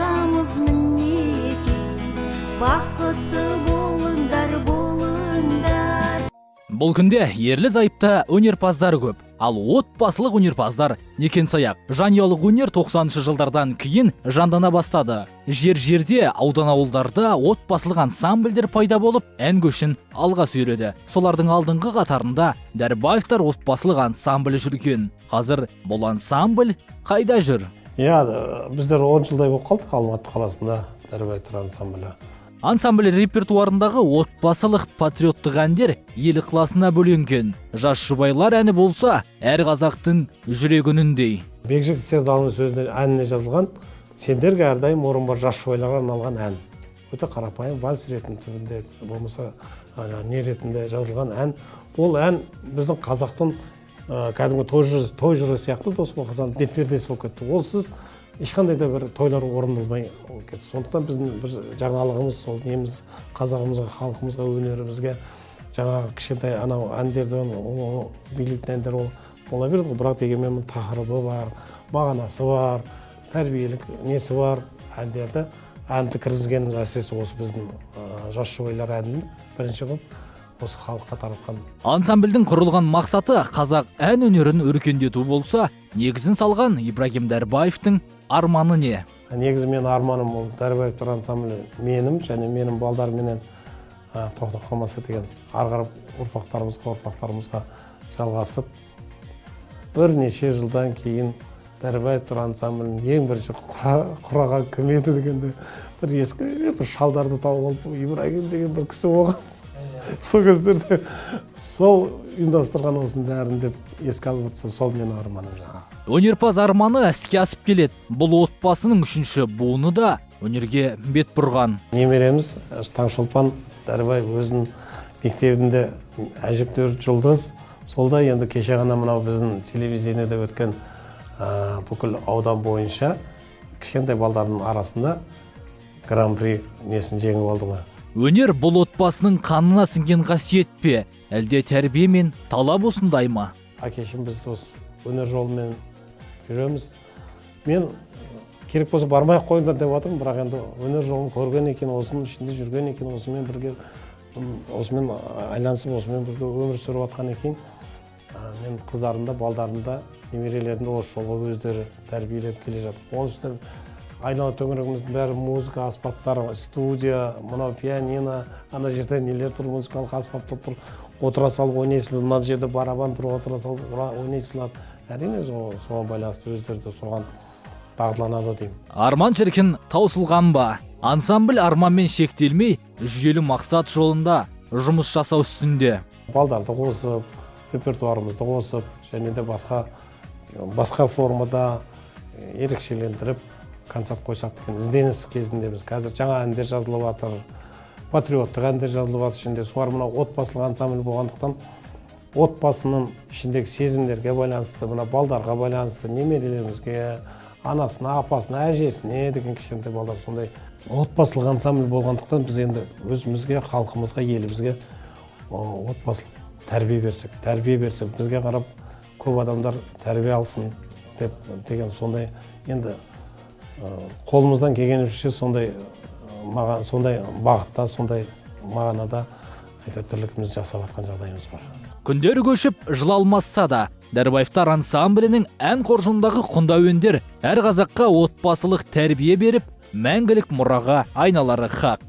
Қуантамыз мінекей, бақытты болыңдар, болыңдар. Бұл күнде ерлі зайыпты өнерпаздар көп, ал отбасылық өнерпаздар некен саяқ. Жанұялық өнер 90-шы жылдардан кейін жандана бастады. Жер-жерде, аудан ауылдарда отбасылық ансамбльдер пайда болып, ән көшін алға сүйреді. Солардың алдыңғы қатарында Дәрібаевтар отбасылық ансамблі жүрген. Қазір бұл ансамбль қайда жүр? Иә, біздер 10 жылдай болып қалдық Алматы қаласында Дәрібаевтар ансамблі. Ансамбль репертуарындағы отбасылық патриоттық әндер ел ықыласына бөленген. Жас жұбайлар әні болса, әр қазақтың жүрегініндей. Бекжігіт Сердалының сөзіне әніне жазылған «Сендерге әрдайым орын бар» жас жұбайларға арналған ән. Өте қарапайым вальс ретінде түрінде, болмаса не ретінде жазылған ән. Ол ән біздің қазақтың кәдімгі той жыры сияқты Дос-Мұқасан бетпердесі болып кетті. Олсыз ешқандай да бір тойлар орындалмай кетті. Сондықтан біздің бір жаңалығымыз сол неміз, қазағымызға, халқымызға, өнерімізге жаңағы кішкентай анау әндерді, билейтін әндер ол бола береді ғой, бірақ дегенмен тақырыбы бар, мағынасы бар, тәрбиелік несі бар әндерді, әнді кіргізгеніміз әсіресе осы біздің жас жұбайлар әнін бірінші болып осы халыққа таратқан. Ансамбльдің құрылған мақсаты қазақ ән өнерін өркендету болса, негізін салған Ибрагим Дәрібаевтың арманы не? Негізі менің арманым ол Дәрібаевтар ансамблі менің және менің балдарменен тоқтап қалмаса деген, ары қарап ұрпақтарымызға жалғасып, бірнеше жылдан кейін Дәрібаевтар ансамблінің ең бірінші құраған кім еді дегенде бір ескі бір шалдарды тауып алып Ибрагим деген бір кісі болған. Сол кездерде сол ұйымдастырған осының бәрін деп еске алып отырса, сол менің арманым жаңағы. Өнерпаз арманы іске асып келеді. Бұл отбасының үшінші буыны да өнерге бет бұрған. Немереміз Таңшолпан Дәрібаев өзінің мектебінде әжептәуір жұлдыз. Сол да енді кеше ғана мынау біздің телевидениеде өткен бүкіл аудан бойынша кішкентай балдардың арасында гран-при несін жеңіп алды ғой. Өнер бұл отбасының қанына сіңген қасиет пе? Әлде тәрбие мен талап осындай ма? Әкешім біз осы өнер жолымен жүреміз. Мен керек болса бармай ақ қойыңдар деп жатырмын, бірақ енді өнер жолын көрген екен, осының ішінде жүрген екен, осымен бірге, осымен айланысып, осымен бірге өмір сүріп жатқан екен. Мен қыздарым да, балдарым да, немерелерім де осы жолға өздері тәрбиеленіп келе жатыр. Оның үстіне айнала төңірегіміздің бәрі музыка аспаптары, студия, мынау пианино, ана жерде нелер тұр, музыкалық аспаптар тұр, отыра салып ойнай салады, мына жерде барабан тұр, отыра салып ойнай салады. Әрине, соған байланысты өздері де соған дағдыланады деймін. Арман шіркін таусылған ба? Ансамбль арманмен шектелмей, жүйелі мақсат жолында жұмыс жасау үстінде. Балдарды қосып, репертуарымызды қосып, және де басқа формада ерекшелендіріп концерт қойсақ деген ізденіс кезіндеміз. Қазір жаңа әндер жазылып жатыр, патриоттық әндер жазылып жатыр ішінде. Солар мынау отбасылық ансамбль болғандықтан отбасының ішіндегі сезімдерге байланысты, мына балдарға байланысты, немерелерімізге, анасына, апасына, әжесіне деген кішкентай балдар сондай отбасылық ансамбль болғандықтан біз енді өзімізге, халқымызға, елімізге отбасылық тәрбие берсек, бізге қарап көп адамдар тәрбие алсын деп деген сондай енді қолымыздан келгенше сондай сондай бағытта, сондай мағынада әйтеуір тірлігімізді жасап жатқан жағдайымыз бар. Күндер көшіп, жыл алмасса да, Дәрібаевтар ансамблінің ән қоржынындағы құнды әуендер әр қазаққа отбасылық тәрбие беріп, мәңгілік мұраға айналары хақ.